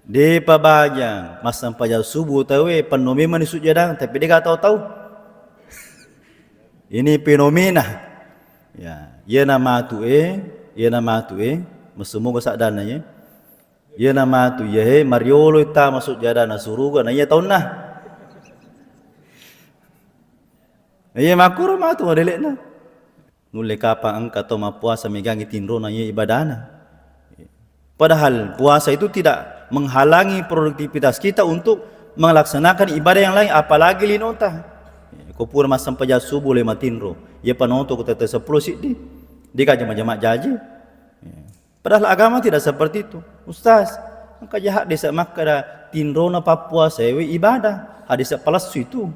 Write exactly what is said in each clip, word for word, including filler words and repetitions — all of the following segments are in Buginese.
Depa baja massempajang subuh tauwe, penno memang ni sujjadang, tapi dega tau-tau. Ini fenomena. Ya, iyana matu e, iyana matu e, messemoga saddanna ye. Iyana matu iya he, mariolo tama sujjadana suruga, na iya taunna. Iya makkuro matu madele'na. Nulle kapang engka to mappuasa megangi tinrona iya ibadana. Padahal puasa itu tidak menghalangi produktivitas kita untuk melaksanakan ibadah yang lain, apalagi linota. Ko pura massempajang subuh le matinro, iya panoto ko tette seppulo siddi, dega jama-jama jaji. Padahal agama tidak seperti itu. Ustaz, engka jahat desa makkada tinrona pappuasa ewe ibadah, hadis palsu itu.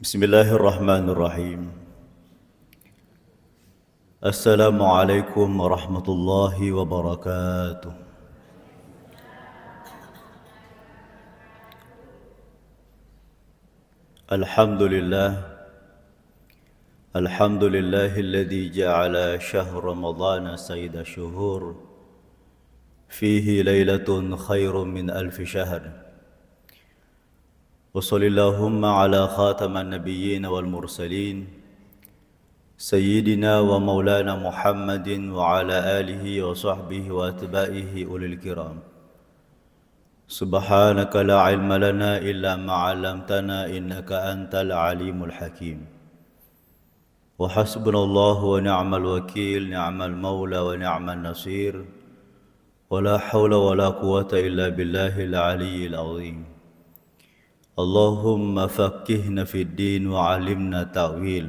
Bismillahirrahmanirrahim. Assalamualaikum warahmatullahi wabarakatuh. Alhamdulillah. Alhamdulillahilladzi ja'ala syahr Ramadhana sayyida syuhur. Fihi lailatun khairun min alfi syahr. Wa sallallahumma ala khataman nabiyyin wal mursalin, sayyidina wa maulana Muhammadin wa ala alihi wa sahbihi wa atba'ihi ulil kiram. Subhanaka la ilma lana illa ma 'allamtana innaka antal alimul hakim. Wa hasbunallahu wa ni'mal wakil, ni'mal maula wa ni'man nasir. Wa la haula wa la quwwata illa billahil aliyyil azim. Allahumma faqqihna fid din wa 'allimna ta'wil.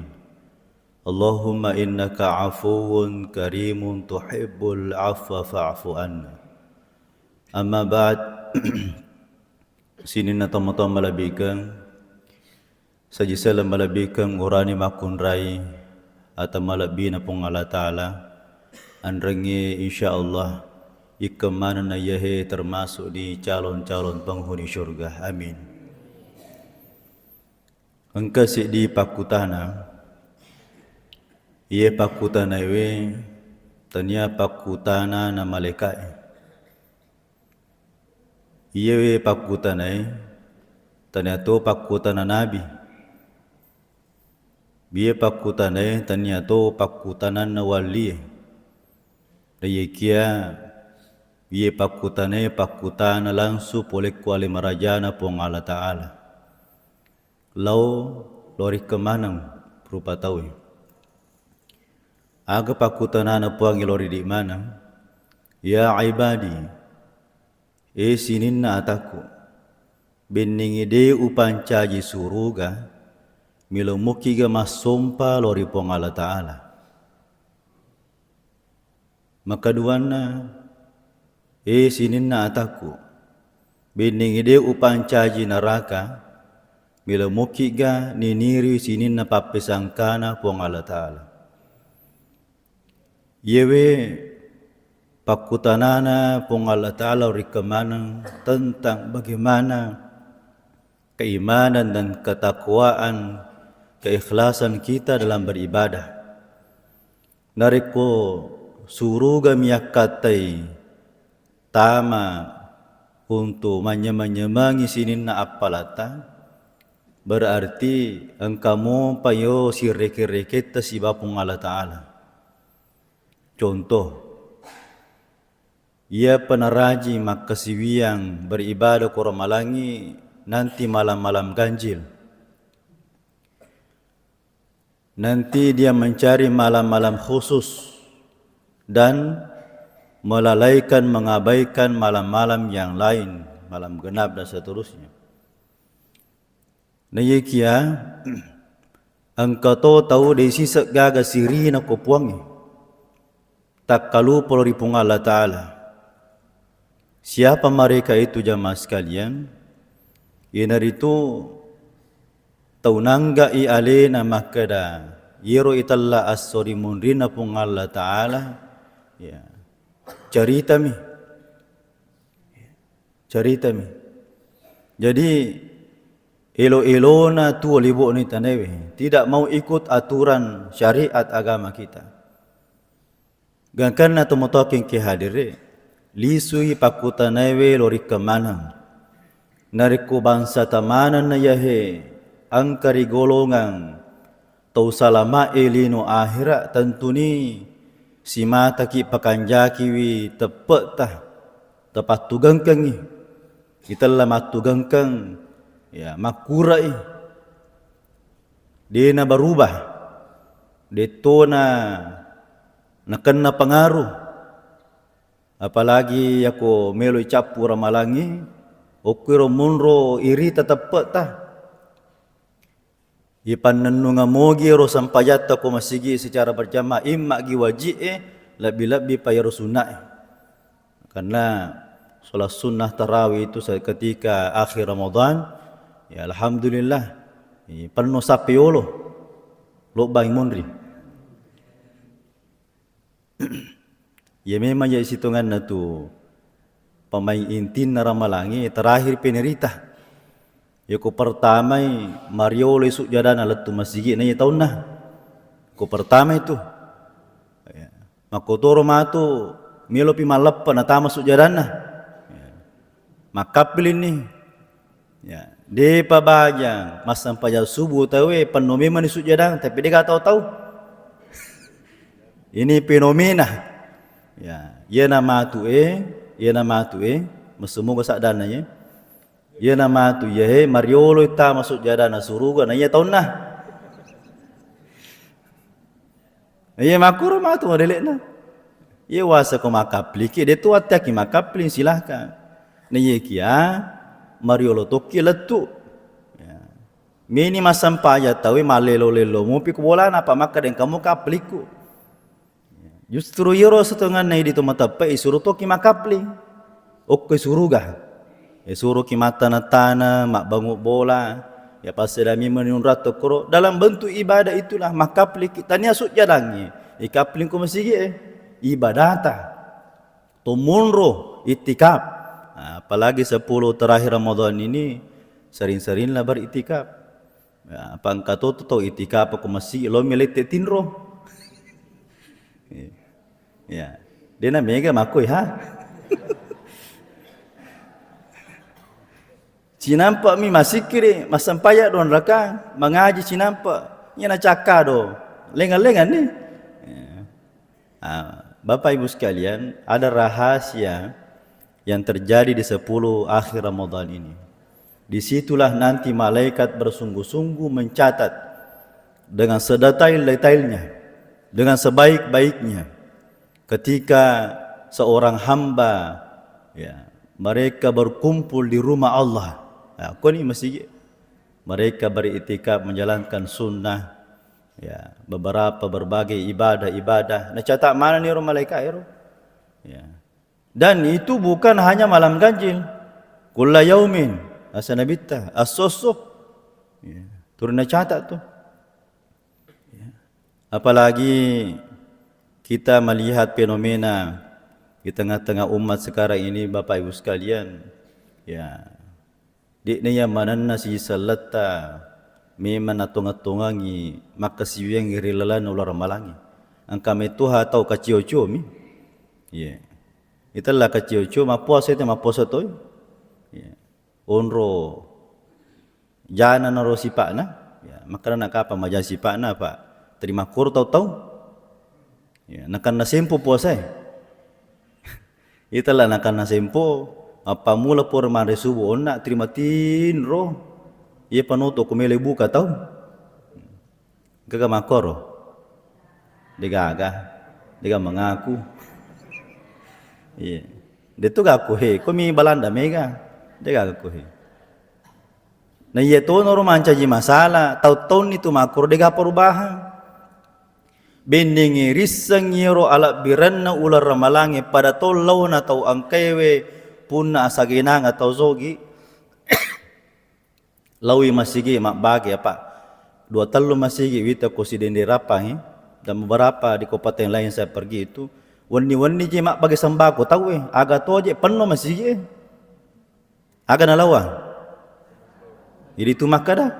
Allahumma innaka afuwun karimun tuhibbul afwa fa'fu anna. Amma ba'd. Sininna tomatoa malebbi'keng, saji selleng malebbi'keng urani makkunrai ata malebbina Puang Allah Ta'ala, anrengnge insya Allah ikkeng manenna iyahe termasuk di calon-calon penghuni surga. Amin. Engka seddi pakkutana, iye pakkutanaewe tania pakkutana na malaeka'e. Iyewe pakkutanae, taniato pakkutana nabi. Iye pakkutanae, taniato pakkutananna wallie. Iyekiya, iye pakkutanae, pakkutana langsung polekku ale marajana Puang Allah Ta'ala. Lao, lao rikkeng maneng rupa tauwe. Aga pakkutanana Puangnge lao ridi maneng? Ya ibadi, e sininna atakku, benningi de upancaji suruga, melo mukiga massompa lao ri Puang Allah Ta'ala. Makaduanna, e sininna atakku, benningi de upancaji naraka, melo mukiga niniri sininna pappesangkana Puang Allah Ta'ala. Iyewe pakkutanana Puang Allah Ta'ala rikkeng maneng tentang bagaimana keimanan dan ketakwaan, keikhlasan kita dalam beribadah. Narekko suruga miyakkattai tama untu manynyameng-nyamengi sininna appalata, berarti engka mopa yo sireke-reketta siba Puang Allah Ta'ala. Contoh, iyapa naraji makkasiwiang beribadah ko Ramalangngi nanti malam-malam ganjil. Nanti dia mencari malam-malam khusus dan melalaikan, mengabaikan malam-malam yang lain, malam genap dan seterusnya. Naiyakiya engka to tau de siseng gaga sirina ko Puangnge. Takkalupa lao ri Puang Allah Ta'ala. Siapa mereka itu, jamaah sekalian? Iyanaritu tau nangga'i alena makkeda, iyero itella esso ri munrinna Puang Allah Ta'ala, ya, caritami. Caritami. Jadi, elo-elona tuo libo'ni tanaewe, tidak mau ikut aturan syariat agama kita. Gangkanna tomatoakeng ke hadere, lisui pakkutanaewe lorikkeng maneng. Narekko bangsa tamanenna yahe engka ri golongang tau salama'e lino ahera, tentuni simataki pakanjakiwi teppe'ta, tapattugengkengngi. Itella mattugengkeng, ya, makkura'i. Dena berubah, dettona nakenna pengaruh. Apalagi yako melo icappu ramalangngi, okkuiro monro irita teppe'ta. Ipannennungeng mogi ero sempajatta ko masigi secara berjamaah, imma gi waji'e, lebbi-lebbi pa ero sunnae. Karena sholat sunnah tarawih itu ketika akhir Ramadan, ya alhamdulillah, eh, penno sappe yolo, lobbangi monri. Ya memang ya sitonganna tu pemain intinna ramalangi terakhir penerita. Ya ko pertamai mariolo sujadana lettu masigi na ya taunna. Ko pertama itu. Ya. Makkotoro matu melopi malleppa natama sujadana. Ya. Makkappilinni. Ya, depa bajang massempajang subuh tauwe, penno memang ni sujadang, tapi dega tau-tau. Ini fenomena. Ya, iyana matu e, iyana matu e, massemoga saddanna ye. Iyana matu ye, mariolo tama sujadana suruga na iya taunna. Iya makkuro matu madele'na. Iya wasa ko makkapliki, de tu watteaki makkapling, silahkan. Na iya kia mariolo tokki lettu. Ya. Meni massampajang tauwe mallelo-lelo mupi ku bolana, apa makkeda engka mu kaplikku. Justru iyaro setonganna idi to mateppe isuro tokki makkapling. Okko suruga. E, suroki mattana-tana, mabbangung bola, ya, passedami menunrat tokkoro. Dalam bentuk ibadah itulah makkapliki. Tania sujjadangngi, ikapling ko masigi e. Ibadata. Tomunro itikaf. Nah, apalagi sepuluh terakhir Ramadan ini, sering-seringlah beritikaf. Ya, apa engka to tau itikaf ko masigi, lo mi lette tinro. Ya. Dena mega makoi ha. Cinampa mi masikkiri, massempajang dua raka, mangaji cinampa. Iya nacakka do. Lengan-lengan ni. Ya. Ah, Bapak Ibu sekalian, ada rahasia yang terjadi di sepuluh akhir Ramadan ini. Disitulah nanti malaikat bersungguh-sungguh mencatat dengan sedetail-detailnya, dengan sebaik-baiknya. Ketika seorang hamba, ya, mereka berkumpul di rumah Allah. Ya, koni masigi. Mereka beriktikaf, menjalankan sunnah, ya, beberapa berbagai ibadah-ibadah. Nacatat manenni ro malaikat ero. Ya. Dan itu bukan hanya malam ganjil. Kulla yaumin, asa Nabitta, esso-esso. Ya. Turun nacatat tu. Ya. Apalagi kita melihat fenomena di tengah-tengah umat sekarang ini, Bapak Ibu sekalian. Ya. De'na iya manenna siselletta memang natongang-tongangi makkasiwiangngi ri lalenna uleng ramalangnge. Engka mettoha tau kacio-cio mi. Iya. Itella kacio-cio, mappuasa itu mappuasa toi. Iya. Onro jana naro sipa'na. Ya, makkeda nakapa majang sipa'na, apa terima koro tau-tau. Ya, nakenna sempo puasae. Itella nakenna sempo, mappammula pura manre subuh onna, terima tinro. Iya panutu ko mele buka tau. Gaga makkoro? Degaga. Dega mengaku. Iya. Detu gaku he, komi Balanda mega. Degaga ku he. Na iya tonaro mancaji masalah, tau-taunni tu makkoro dega perubahan. Bennengngi rissengngi ero alebbirenna uleng ramalangnge pada to laona tau engkaewe punna asagenang atau sogi. Laoi masigi mabbage apa dua tellu masigi wita ko sidende rappangi dan beberapa di kabupaten lain saya pergi itu wenni-wenni je mabbage sembako tauwe aga toje penno masigi e. Aga nalawa? Jadi tu makkada.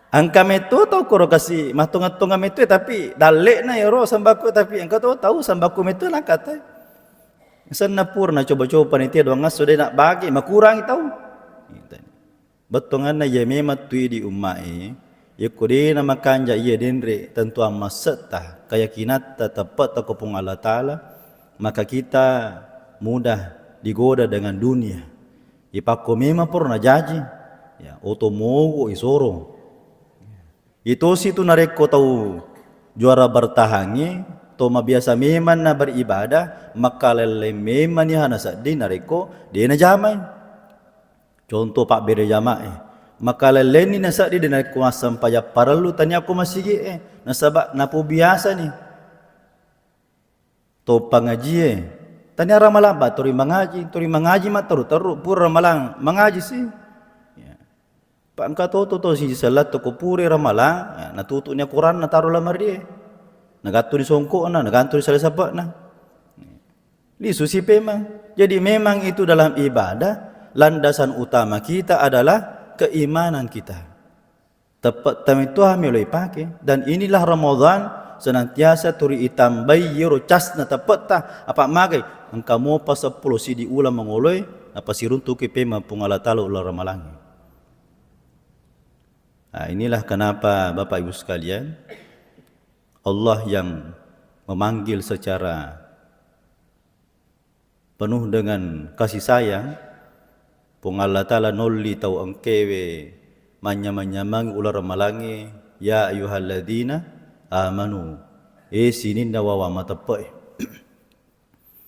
Engka metto tau koro kasi mattonga-tonga metto, tapi dalle'na ero sembako, tapi engka to tau sembako metto nakatai. Senna purna coba-coba panitia doang asso de' nabbagi, makurangi tau. Bettuanganna iya memang tu idi ummae, yakko de' namakanja iya denre tentuang masse'ta, kayakinatta, teppe'ta ko Puang Allah Taala, maka kita mudah digoda dengan dunia. Ipakko memang poro najaji, ya, oto mogo isoro. Itosi tu narekko tau juara bertahangngi, to mabiasa memang na beribadah, makkalelleng memang niha nasedding narekko de' najamai. Contoh pabbere jama'e. Makkalellenni nasedding de' narekko massempajang parellu tania ko masigi'e, nasaba napobiasani. To pangajie, tania ramalang battori mangaji, tori mangaji matteru-teru, pura ramalang mangaji si. Ya. Pa engka to to, to siji selletto ko pura ramalang, ya, natutu'ni Quran nataro lamarie. Nagattuni songko'na, nagantuni sale sape'na. Lisu si pemang. Jadi memang itu dalam ibadah, landasan utama kita adalah keimanan kita. Teppe'ta mettoha melo ipake. Dan inilah Ramadan senantiasa turi itambai yero casna teppe'ta. Apa magai? Engka mopa seppulo sidi uleng mangoloe, napasiruntuki pemang Puang Allah Taala uleng ramalangnge. Nah, inilah kenapa Bapak Ibu sekalian, Allah yang memanggil secara penuh dengan kasih sayang, Puang Allah Taala nolli tau engkewe manyameng-nyameng uleng ramalangnge, "Ya ayyuhalladzina amanu," eh sininna wawang mateppe'e.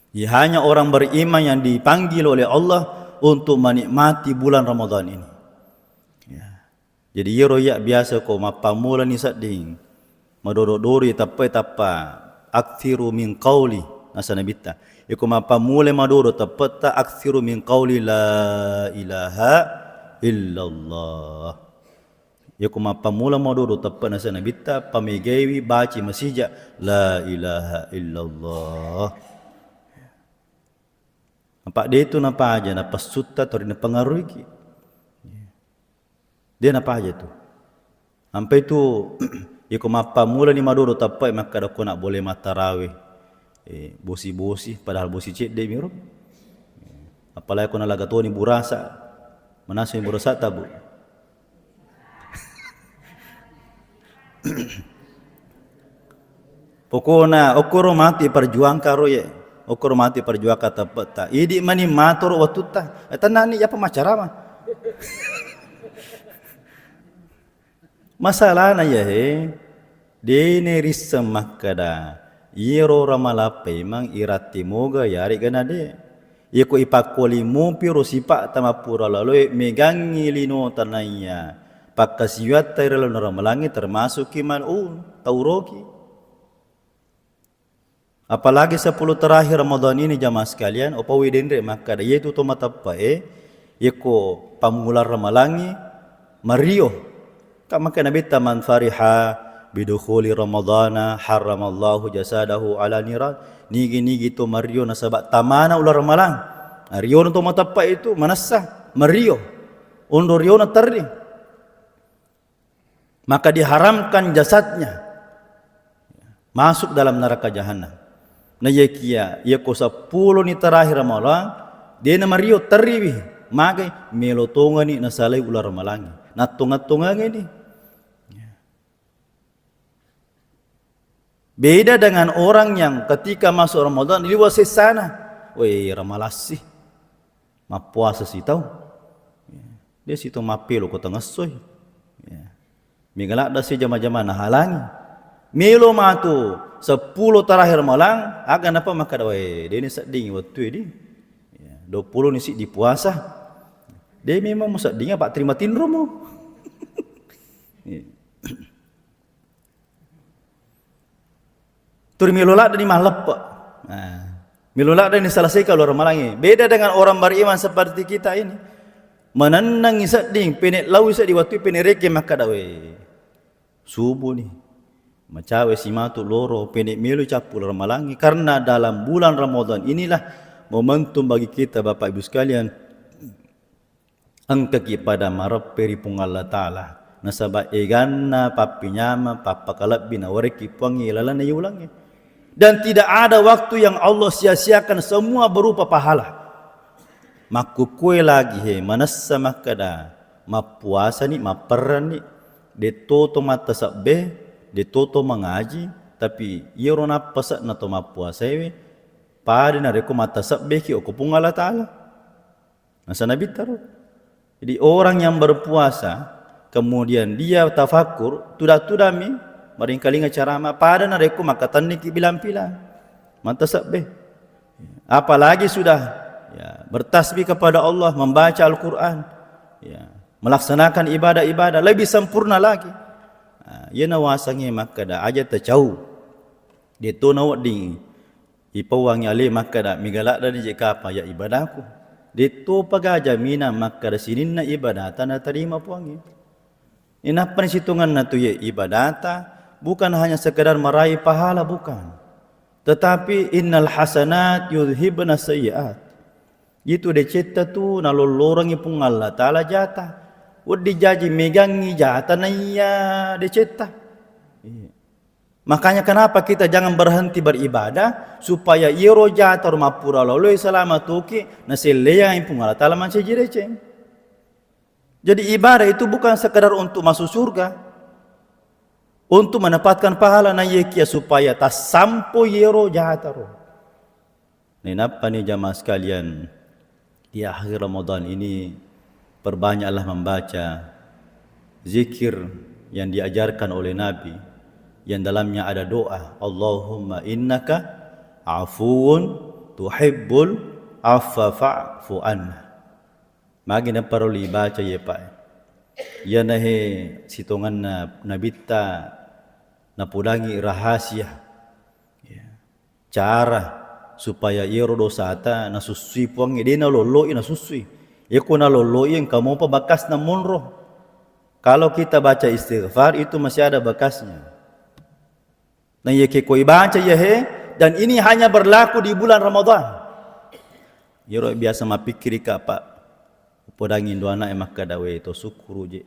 Ya, hanya orang beriman yang dipanggil oleh Allah untuk menikmati bulan Ramadan ini. Ya. Jadi iyaro iya biasa ko mappammulani sedding madodo-dodoi teppe'e tappa, "Aktsiru min qauli," nasa Nabitta. Iko mappammulai madodo teppe'ta, "Aktsiru min qauli la ilaha illallah." Iko mappammula madodo teppe' nasa Nabitta, pamegaiwi baci masija, "La ilaha illallah." Apa de' tu napaja napessutta tori napengaruhiki. De' napaja tu. Ampai tu, iko mappammulani madodo teppe'e makkeda ko nak boleh mattarawe. Eh, bosi-bosi, padahal bosi cedde' miro. Apalagi ko nalaga toni burasa. Manasui burasa tabu. Pokona okkoro mati perjuangkan ro ye. Okkoro mati perjuangkan teppe'ta. Idi' mani matoro wattutta. Eh, tennani apa macarama. Masalahna iyahe, de' nairisseng makkeda, iyaro ramalang paimeng iratti moga yaregga na de'. Iyako ipakkuali mupi ro sipa'ta mappura laloe, megangngi lino tanaiya. Pakkasiwiatta ri laleng ramalangnge termasukki mal'un, tauroki. Apalagi sepuluh terakhir Ramadan ini, jamaah sekalian, opawi denre makkeda, iyetu to mateppe'e, yekko pammulang ramalangngi mario. Ka makkeda Nabitta, "Man fariha bidukhuli Ramadana harramallahu jasadahu ala niran." Nigi-nigi to mario nasaba tamana uleng ramalang. Nah, riona to mateppe'e itu manessa, mario. Onro riona terri. Maka diharamkan jasadnya masuk dalam neraka jahanam. Naiyakiya, iyako seppulo ni terakhir Ramalang, de' namario terriwi, magai melo tongani nasalai uleng ramalangnge. Nattonga-tongangeni. Beda dengan orang yang ketika masuk Ramadan, liwa sessana. Weh, ramalassi. Mappuasa sitau. De' sitau mappelo ko tangessoi. Ya. Mega ladda si jama-jama nahalangi. Melo matu seppulo terakhir malang, aga napa makkeda, "Weh, de' ni sedding wettu di." Ya, dua puluh ni siddi puasa. De' memang musedding apa terima tinromo. Ya. Turi melo ladde ni malleppe. Nah, melo ladde ni selesaikan uleng ramalangnge. Beda dengan orang beriman seperti kita ini. Manennengi sedding, pene' laui sedding, wettu pene' rekeng makkeda, "Weh, subuh ni. Macawe simatu loro, pene' melo cappu uleng ramalangnge." Karena dalam bulan Ramadan inilah Momentum bagi kita, Bapak Ibu sekalian, engkaki pada mareppe ri Puang Allah Ta'ala. Nasaba eganna pappinyameng, pappakalebbi nawerekki Puangnge ilalenna yulangnge. Dan tidak ada waktu yang Allah sia-siakan, semua berupa pahala. Makkukkue lagi he, manessa makkeda, mappuasani, mapperranni, dettoto mattasebbe, dettoto mangaji, tapi iyaro nappase'na to mappuasaewe, pada narekko mattasebbeki okko Puang Allah Ta'ala. Nasa Nabitta ro. Jadi orang yang berpuasa, kemudian dia tafakkur, tuda-tudami, maringkalinga ceramah, pada narekko makkatenniki bilang-bilang. Mattasebbe. Apalagi sudah, ya, bertasbih kepada Allah, membaca Al-Quran, ya, melaksanakan ibadah-ibadah, lebih sempurna lagi. Nah, iyana wasangnge makkeda, aja tacau. Detto nawedding ipauangi ale makkeda, mega ladde je kapang ya ibadahku. Dettopaga jaminan makkeda sininna ibadata natarima Puangnge. Inappani sitongenna tu ye ibadata, bukan hanya sekedar meraih pahala, bukan. Tetapi innal hasanat yudhibna sayyiat. Itu decetta tu nalollorengi Puang Allah Ta'ala jata. Wedding jaji megangngi jata naiya decetta. Iya. Makanya kenapa kita jangan berhenti beribadah, supaya iyaro jata ro mappura loloi selama toki, naselleang Puang Allah Ta'ala mancaji deceng. Jadi ibadah itu bukan sekedar untuk masuk surga, untuk mendapatkan pahala, naiyakia supaya tassampo iyaro jata ro. Nainappani jamaah sekalian, di akhir Ramadan ini perbanyaklah membaca zikir yang diajarkan oleh Nabi, yang dalamnya ada doa, "Allahumma innaka afuwun tuhibbul afwa fa'fu anna." Magi naparellu ibaca iye, Pak? Iyanahe sitongenna Nabitta napodangi rahasia. Ya. Cara supaya iyaro dosata nasussui Puangnge, de nalolloi nasussui. Iyako nalolloi engka mopa bakasna monro. Kalau kita baca istighfar, itu masih ada bekasnya. Nah, iya ke koi baca ya he, dan ini hanya berlaku di bulan Ramadan. Iyaro biasa mapikkiri ka, Pak, upodangi indo anak e makkeda, "We, to sukkuru je.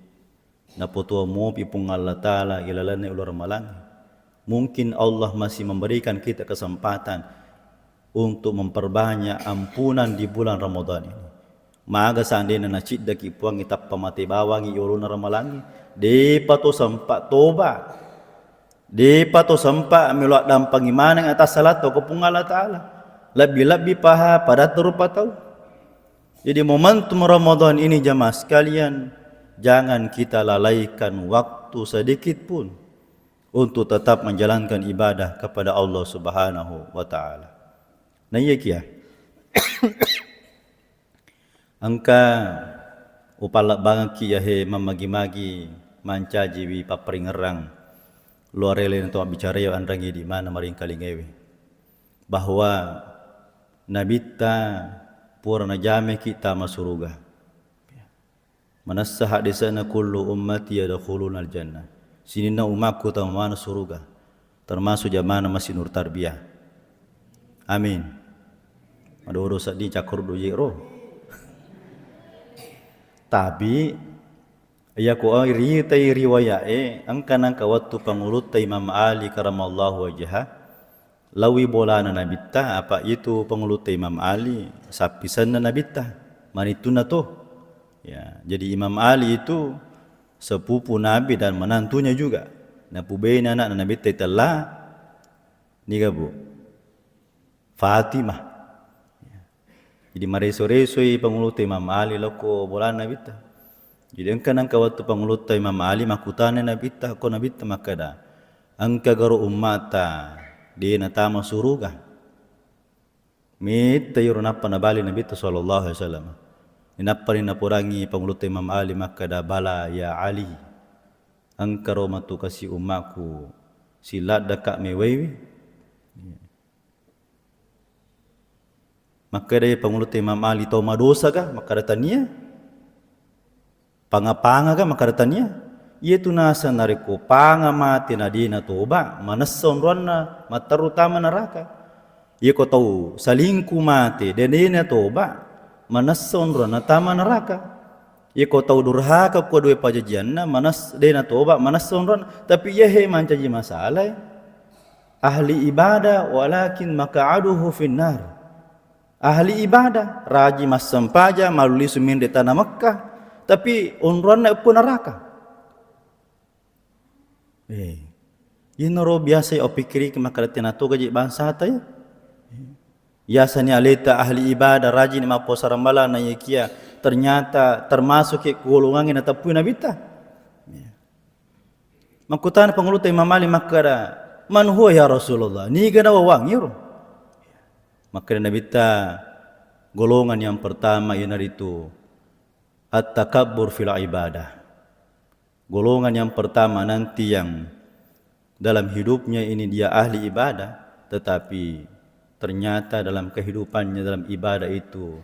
Napotuo mopi Puang Allah Ta'ala ilalenna ulur malang." Mungkin Allah masih memberikan kita kesempatan untuk memperbanyak ampunan di bulan Ramadan ini. Maga seandainya naciddaki Puangnge tappa mate bawangi yolona ramalangnge, depa to sempa toba, depa to sempa melo addampangi maneng atas salatta ko Puang Allah Ta'ala, lebbi-lebbi paha pada rupa tau. Jadi momentum Ramadan ini jamaah sekalian, jangan kita lalaikan waktu sedikit pun untuk tetap menjalankan ibadah kepada Allah Subhanahu wa Ta'ala. Nah, iya kia. Engka upallabbangekki yahe mammagi-magi mancajiwi papparingerrang luarele to mabbicara anrangi di mana maringkalingewe, bahwa Nabitta pura najameki tama suruga. Manessa haddese'na, "Kullu ummati yadkhulunal jannah." Sininna umakku tama maneng suruga, termasuk jamaah Masjid Nur Tarbiyah. Amin. Madodo sedding cakkur dujero. Tapi iya ko ritai riwaya'e, engka nangka wettu pangulutta Imam Ali karamallahu wajhah, lawi bolana Nabitta, apa itu pangulutta Imam Ali, sappisenna Nabitta, manittunna to. Ya, jadi Imam Ali itu sepupu Nabi dan menantunya juga. Napubene anakna Nabitta itella, niga, Bu? Fatimah. Ya. Jadi mareso-resoi pangulutta Imam Ali lokko bolana Nabitta. Jadi engka nangka wettu pangulutta Imam Ali makkutana Nabitta, ko Nabitta makkeda, "Engka garo ummata de natama suruga?" Metta iro nappa nabali Nabitta sallallahu alaihi wasallam. Nappani napodangi pangulutta Imam Ali makkeda, "Bala ya Ali, engkaro matu kasi ummaku siladdaka mewaiwi." Makkedai pangulutta Imam Ali, "Tau madosa ga?" Makkeda, "Tania." "Panga-panga ga?" Makkeda, "Tania." Iyatu naseng narekko panga mate na de natoba, manessa onroanna matteru tama neraka. Iyako tau salingku mate, de-, de'na toba, manessa onronna tama neraka. Iyako tau durhaka ko dua pajajianna, manes-, de'na toba, manessa onronna. Tapi iyahe mancaji masalah, ahli ibadah, walakin maq'aduhu finnar. Ahli ibadah, rajin massempajang, mallisu menre tana Mekkah, tapi onronna eppo neraka. Eh, iyanaro biasa iya upikkiriki makkeda tenna togaji bangsata iya. Biasani aleta ahli ibadah, rajin mappuasa Ramalang, naiyakiya ternyata termasuk ke golongangnge nateppui Nabitta. Iya. Makkutana pangulutta Imam Malik makkeda, "Man huwa ya Rasulullah?" Niga nawawang iyaro? Makkeda Nabitta, golongan yang pertama iyanaritu at-takabbur fil ibadah. Golongan yang pertama nanti yang dalam hidupnya ini dia ahli ibadah, tetapi ternyata dalam kehidupannya dalam ibadah itu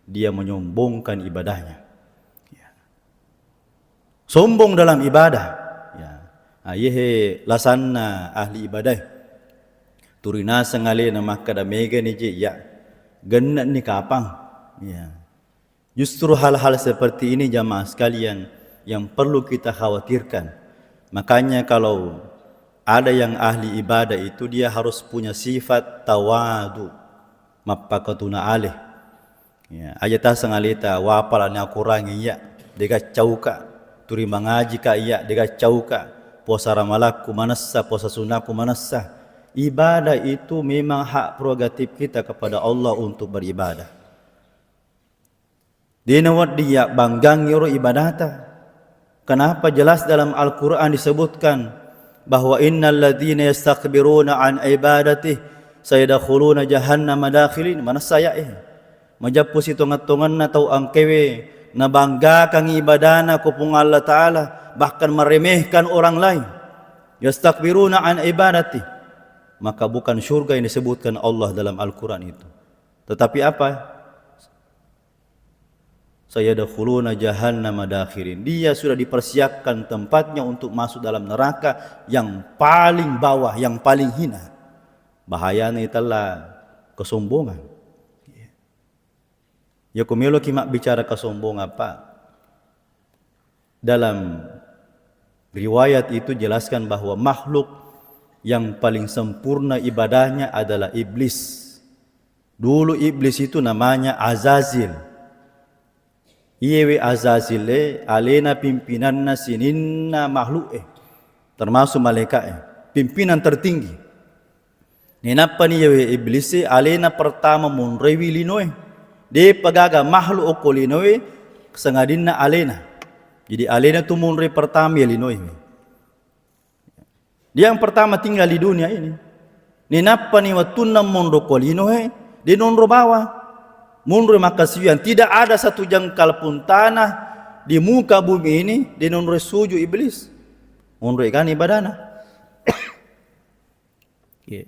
dia menyombongkan ibadahnya. Ya. Sombong dalam ibadah. Ya. Nah, iyehe lasanna ahli ibadah. Turi naseng alena makkeda, "Megani je, ya. Genne'ni kapang." Ya. Justru hal-hal seperti ini, jamaah sekalian, yang perlu kita khawatirkan. Makanya kalau ada yang ahli ibadah itu, dia harus punya sifat tawadu, mappakatuna ale. Ya, aja taseng aleta, wapalani Akorangnge iya, dega cauka, turi mangajika iya, dega cauka, puasa Ramalakku manessa, puasa sunnaku manessa. Ibadah itu memang hak prerogatif kita kepada Allah untuk beribadah. De'na wedding iya banggang iyaro ibadata. Kenapa jelas dalam Al-Quran disebutkan bahwa innal ladzina yastakbiruna an ibadatih sayadkhuluna jahannama dakhirin. Manessa aya'e. Majeppu sitongeng-tongenna tau engkaewe nabanggakangngi ibadana ko Puang Allah Ta'ala, bahkan meremehkan orang lain. Yastakbiruna an ibadatih. Maka bukan surga yang disebutkan Allah dalam Al-Quran itu. Tetapi apa? Sayadkhuluna jahannama dakhirin. Dia sudah dipersiapkan tempatnya untuk masuk dalam neraka yang paling bawah, yang paling hina. Bahayana itella kesombongan. Ya, ko meloki mabbicara kesombongan, Pak. Dalam riwayat itu jelaskan bahwa makhluk yang paling sempurna ibadahnya adalah iblis. Dulu iblis itu namanya Azazil. Iyewe Azazil e, alena pimpinanna sininna makhluk e, termasuk malaika e, pimpinan tertinggi. Nenappani iyewe iblis e, alena pertama monroiwi linoe. De'pa gaga makhluk okko linoe, sangadinna alena. Jadi alena tu monroi pertama iya linoe. Dia yang pertama tinggal di dunia ini. Nenappani wettunna monro ko linoe, de' nonro bawang. Monro makkasiwiang. Tidak ada satu jengkal pun tanah di muka bumi ini de' nonro sujud iblis. Monro egani ibadana. Oke.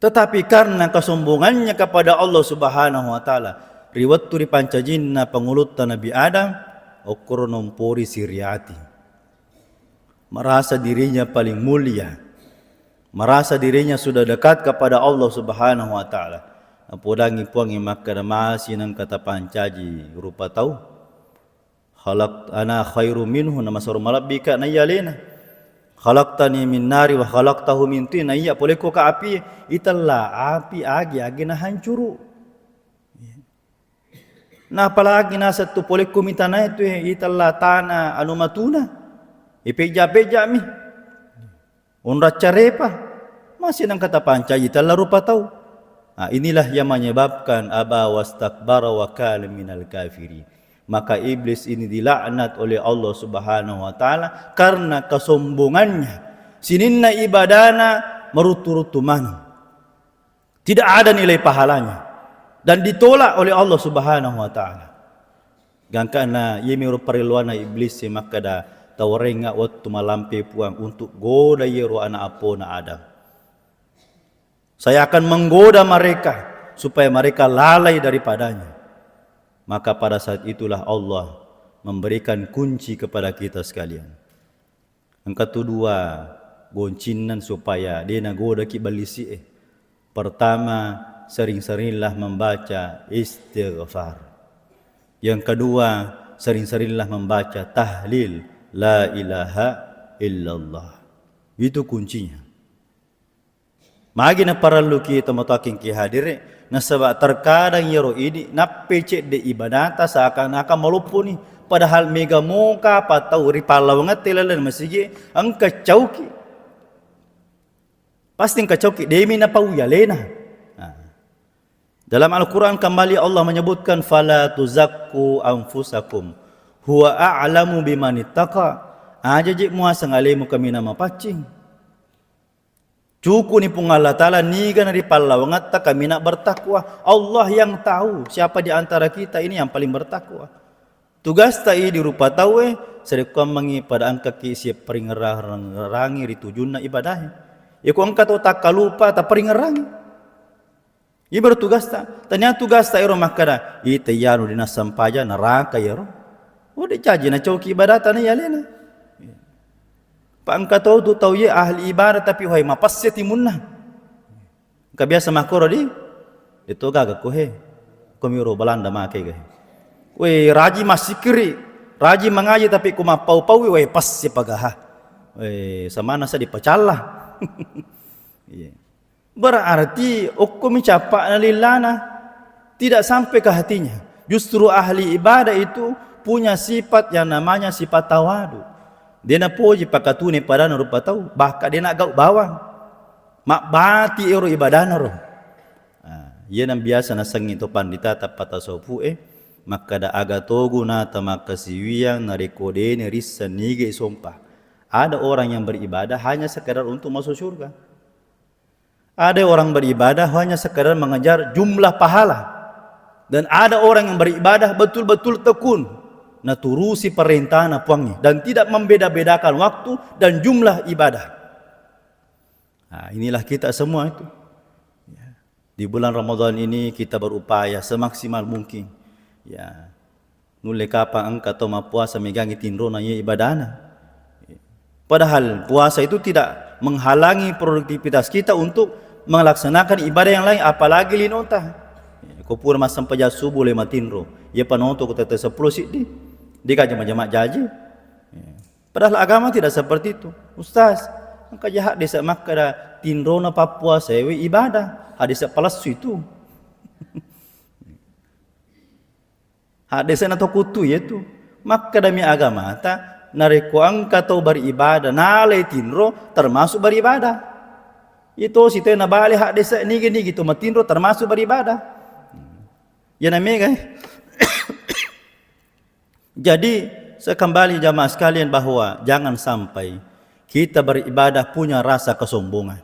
Tetapi karena kesombongannya kepada Allah Subhanahu wa Ta'ala, ri wettu ripancajinna pangulutta Nabi Adam, okkoro nompori siriati. Merasa dirinya paling mulia, merasa dirinya sudah dekat kepada Allah Subhanahu wa Ta'ala. Napodangi Puangnge makkeda, "Masi nengka tapancaji rupa tau?" Khalaq-, ana khairum minhu, namasero malebbika naiya alena. Khalaqtani min nari wa khalaqtahu min tin, naiya polekko ka api, itella api agi-agi nahancuru. Na apalagi naseng tu polekko mi tanae tu, itella tana anu matuna. Ipejja-pejja mi. Onrang carepa, masi nengka tapancaji tella rupa tau. Nah, inilah yang menyebabkan aba wastakbara wa kana minal kafirin. Maka iblis ini dilaknat oleh Allah Subhanahu wa Ta'ala karena kesombongannya. Sininna ibadana maruttu-ruttu maneng. Tidak ada nilai pahalanya dan ditolak oleh Allah Subhanahu wa Ta'ala. Gangkana iyemiro parelluanna iblis e makkeda, "Tawarengnga wettu malampe Puang untuk goda iyero ana appona Adam. Saya akan menggoda mereka supaya mereka lalai daripadanya." Maka pada saat itulah Allah memberikan kunci kepada kita sekalian. Engka tu dua goncinna supaya de' nagodaki ballisi'e. Pertama, sering-seringlah membaca istighfar. Yang kedua, sering-seringlah membaca tahlil, la ilaha illallah. Itu kuncinya. Magi naparelluki tomatoakkengki hadire, nasaba terkadang iyaro idi nappai cedde ibadata seakan-akan malopponi, padahal mega moka apa tau ri pallawangette lalenna masigi engka cauki. Pasti engka cauki, demi napau alena. Nah. Dalam Al-Quran kembali Allah menyebutkan, "Fala tuzakku anfusakum, huwa a'lamu bimanittaqa." Aja je muaseng alemu kaminang mapaccing. Cukuni Puang Allah Ta'ala niga na ri pallawangetta kaminang bertakwa. Allah yang tahu siapa di antara kita ini yang paling bertakwa. Tugasta idi rupa tauwe, sarekkuammengngi pada engkaki sipparingerrangi ri tujunna ibadahe. Iko engka to takkalupa, taparingerrangi. Ibarat tugasta, tania tugasta ero makkada, "Ita iyanu dinassempajang neraka iyaro." Oh, de caji nacauki ibadata na iyalena. Pa engka to tu tau ye ahli ibadah tapi wahai mapesse timunna. Engka biasa makkoro di, "Itu gaga ko he." Ko miro Belanda make ga he. We, raji massikiri, raji mangaji tapi ko mappau-pau we pasti pagaha. We, samana sa dipacalla. Iya. Berarti okkomi cappa'na lillana, tidak sampai ke hatinya. Justru ahli ibadah itu punya sifat yang namanya sifat tawadu. Dia napoji pakatune padana rupa tau, bahkan dia nagau bawang. Mabbati ero ibadana ro. Ah, iya nang biasa nasengi to pandita tappa tasawufu e, makkada aga togu nata makkasiwiang narekko dene risseng nige sompa. Ada orang yang beribadah hanya sekedar untuk masuk surga. Ada orang beribadah hanya sekadar mengejar jumlah pahala. Dan ada orang yang beribadah betul-betul tekun, naturusi perintahna Puangnge dan tidak membeda-bedakan waktu dan jumlah ibadah. Nah, inilah kita semua itu. Ya. Di bulan Ramadan ini kita berupaya semaksimal mungkin. Ya. Nulle kapang engka to mappuasa megangi tinrona iye ibadana. Padahal puasa itu tidak menghalangi produktivitas kita untuk melaksanakan ibadah yang lain, apalagi linota. Ko pura massempajang subuh le matinro, iya panoto ko tette seppulo siddi, dega jama-jama jaji. Padahal agama tidak seperti itu. Ustaz, engka ja haddese makkada tinrona pappuasa ewe ibadah, haddese palessu itu. Haddese na to kuttu yetu. Makkedami agamata, narekko engka to beribadah, nalai tinro, termasuk beribadah. Ito sitena bale haddese nigi-nigi to matinro termasuk beribadah. Yana mega. Jadi, saya kembali jamaah sekalian bahwa jangan sampai kita beribadah punya rasa kesombongan.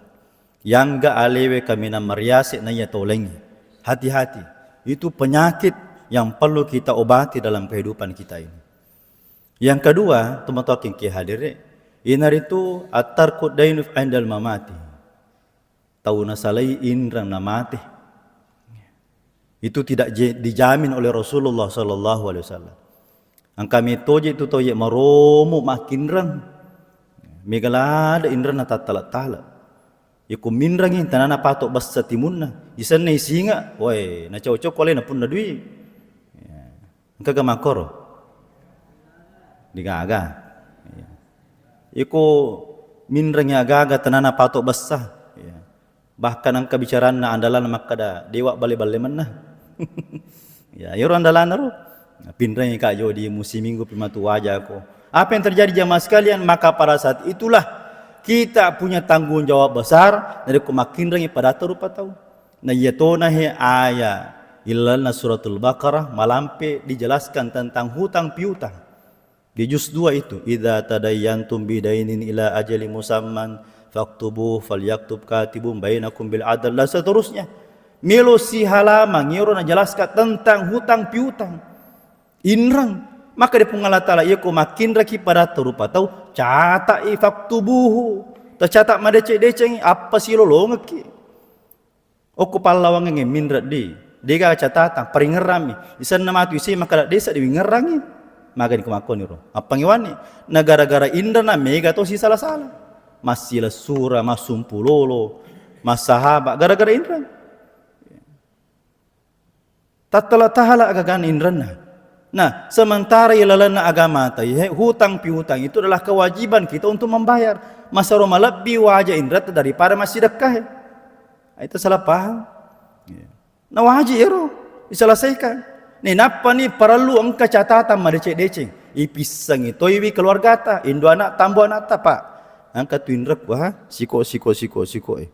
Yangga alewe kaminang mariase naiya tau laingnge. Hati-hati, itu penyakit yang perlu kita obati dalam kehidupan kita ini. Yang kedua, tomatoakkengki hadire, inaritu at-tarku dainuf indal mamati. Tau nasalai inreng namate. Itu tidak je-, dijamin oleh Rasulullah sallallahu alaihi wasallam. Engka metoje tu tau ye maromo makkinreng. Mega lada inrenna tattala-tala. Iko minrengi tanana patok bessa timunna. Isenna isinga, wae, nacau-cau ko alena punna dui. Ya. Engkaga makkoro? Degaga. Ya. Iko minrengi agaga tanana patok bessa. Ya. Bahkan engka bicaranna andalanna makkada, "Dewa balle-balle menna." Ya, iyaro andalanna ro. Nah, pinrengi ka jodi musiminggu pi matu wajako. Apa yang terjadi jamaah sekalian? Maka pada saat itulah kita punya tanggung jawab besar narekko makkinrengi padatta rupa tau. Nah, iya tona he aya ilalna suratul Baqarah malampe dijelaskan tentang hutang piutang. Di juz dua itu, "Idza tadayyantum bidainin ila ajali musamman faktubu falyaktub katibun bainakum bil adl," dan seterusnya. Melo sihalamang iyaro najelaskan tentang hutang piutang. Inreng. Maka di Puang Allah Ta'ala, "Iyako makkinraki padatta rupa tau, cata'i faktubuhu." Tacata madeceng-decengi, appa silolongekki. Okko pallawangengnge minreng di, dega catatang, paringerrami. Isenna matu isi makkada desa diwingerrangi. Magani ko makkoniro. Appangiwanni, na gara-gara inrena mega to sisala-sala. Massilessura, massumpulolo. Massahaba gara-gara inreng. Tattala-tahala agagan inrenna. Nah, sementara ilalenna agama ta, he, hutang piutang itu adalah kewajiban kita untuk membayar. Masero malebbi waja inretta daripada massidekkahe. Itu salah paham. Iya. Nah, wajib ero diselesaikan. Nih, nappa nih perlu engka catatan madeceng-deceng. Ipissengi toiwi keluargata, indo anak, tambo anakta, Pak. Engka tu inrekku, ha? Siko, siko, siko, siko, eh.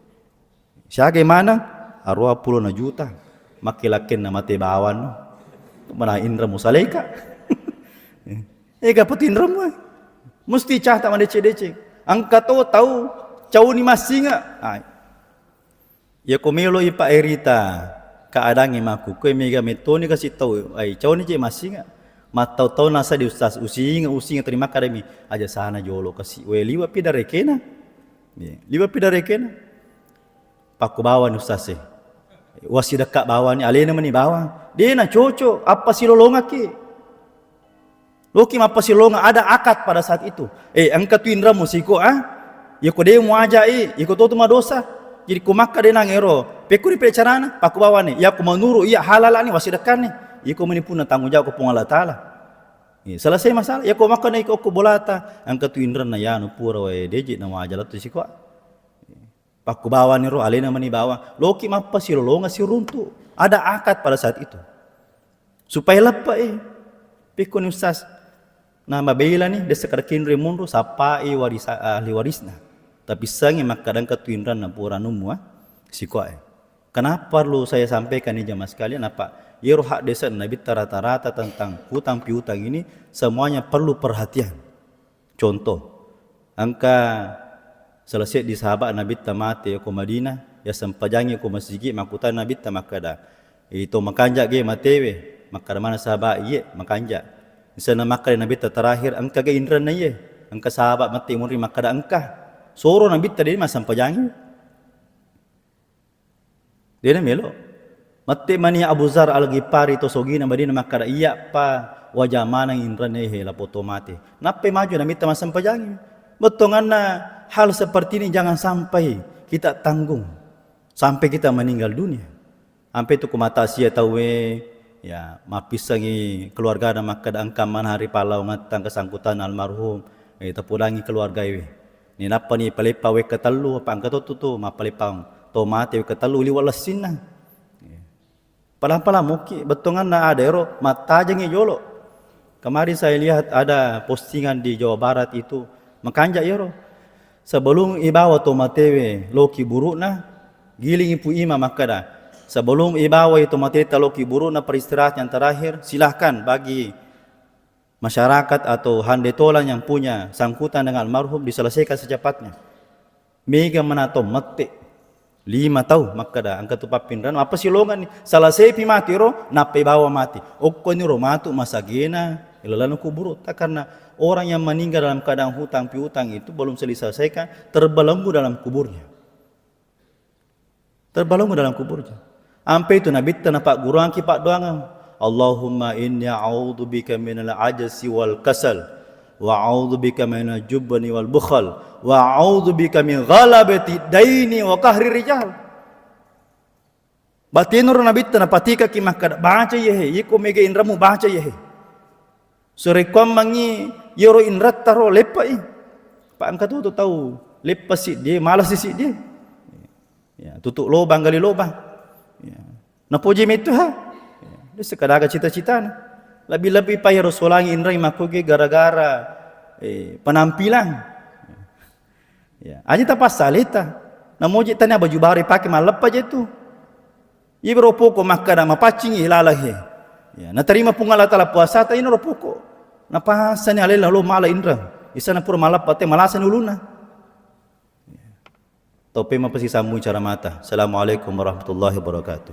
Siaga maneng? Aruwa pulona juta. Makkelakenna mate bawang. Mana inremu saleka? Ega petinremu, eh. Mesti cata madeceng-deceng. Engka to tau cauni massinga. Ai. Iya ko melo i Pak Erita keadaangnge makku, koe mega metoni kasi tau, ai cauni je massinga. Mattau-tau nasa di ustaz, usinga, usinga terima kadami. Aja sana jolo kasi. We liwa pi darekena. Iya, liwa pi darekena. Pakku bawani ustaz e. Wasidekka bawani, alena meni bawang. De na cocok, appasilolongakki. Loki mappasilolongang, ada akad pada saat itu. Eh, engka tu inremu siko, ah. Yako de muaja i, yako to tu madosa. Jadi ko makka de nang ero, pekko ripe carana, pakku bawani. Yako menuru iya halalani wasidekkanni. Yako meni punna tanggung jawab ko Puang Allah Taala. Eh, selesai masalah. Yako makka na iko ko bolata, engka tu inrenna yanu pura wae deje na muaja lettu siko. Pakkubawaniro alena mani bawang, loki mappasilolongang siruntu. Ada akad pada saat itu. Supaya leppa, eh. Pekkoni ustaz. Nah, mabelani, dessa kada kinri munru, sappai warisa-, ahli warisna. Tapi sengi makkadangka tu inranna pura nummu, ah. Sikoe. Kenapa perlu saya sampaikan ini jamaah sekalian? Apa? Yero hak desa Nabitta rata-rata tentang hutang piutang ini, semuanya perlu perhatian. Contoh, engka sala seddi sahabat Nabitta mate ko Madinah, ya sempajangi ko masigi, makkutana Nabitta makkada, "Ito makanja ge matewe?" Makkada mana sahabat, "Iye, makanja." Misalna makkada Nabitta terakhir, "Engka ge inrenna iye?" Engka sahabat mate munri makkada, "Engka." Soro Nabitta de massempajangi. Dena melo. Mette mani Abu Zar Al-Ghifari to sogina Madinah makkada, "Iyya pa waja maneng inrenna he lapo to mate." Nappai maju Nabitta massempajangi. Bettonganna hal seperti ini jangan sampai kita tanggung sampai kita meninggal dunia. Ampe tu ku mata sia tauwe, ya, mappissengi keluargana makkada engka mana hari pallawangatta kesangkutan almarhum, eh, tapudangi keluargae. Ni nappani paleppa wekka tellu, apa engka to tu, tu, mappaleppang to mate wekka tellu liwa lessinna. Palang-palang mukki, bettonganna ada ero, mattajengi jolo. Kemarin saya lihat ada postingan di Jawa Barat itu, makanja ero. Sebelum ibawa to matewe loki buru'na, gilingi Pu Imam makkada, sebelum ibawa to mateta loki buru'na peristirahat yang terakhir, silahkan bagi masyarakat atau hande tolang yang punya sangkutan dengan almarhum diselesaikan secepatnya. Mega mana to mette. Lima tau makkada, engka tu pappinrang, apa silonganni? Salah sepi mati ro, nappai bawa mati. Okkoni ro matu masagena, ilalana kuburu. Tak karena orang yang meninggal dalam keadaan hutang piutang itu belum selesaikan, terbelenggu dalam kuburnya. Terbalungu dalam kuburnya. Ampe itu Nabitta napagguruangki paddoangeng. Allahumma inni a'udzubika minal ajzi wal kasal, wa a'udzubika minal jubni wal bukhal, wa a'udzubika min ghalabati daini wa qahri rijal. Batinro Nabitta napatikaki makkada, baca yehe, iko mega inramu baca yehe. Surekkuammengngi yero inratta ro leppai. Pa engka tu tau leppa siddi, malasi siddi. Ya, tutup lobang gali lobang. Ya. Napoji mettu ha. Ya, de sekadaga cita-citana. Lebih-lebih pa yero solangi inreng makkuge gara-gara, eh, penampilan. Ya, aja tapassaleta. Namoji tania baju baru pake malleppa je tu. Ibro poko makkada mapaccingi laleng he. Ya, naterima Puang Allah Taala puasata ino ro poko. Napassani alena lo mala inreng. Isana pura malleppa te malasani ulunna. Toppe mapasisambung cara mata. Assalamualaikum warahmatullahi wabarakatuh.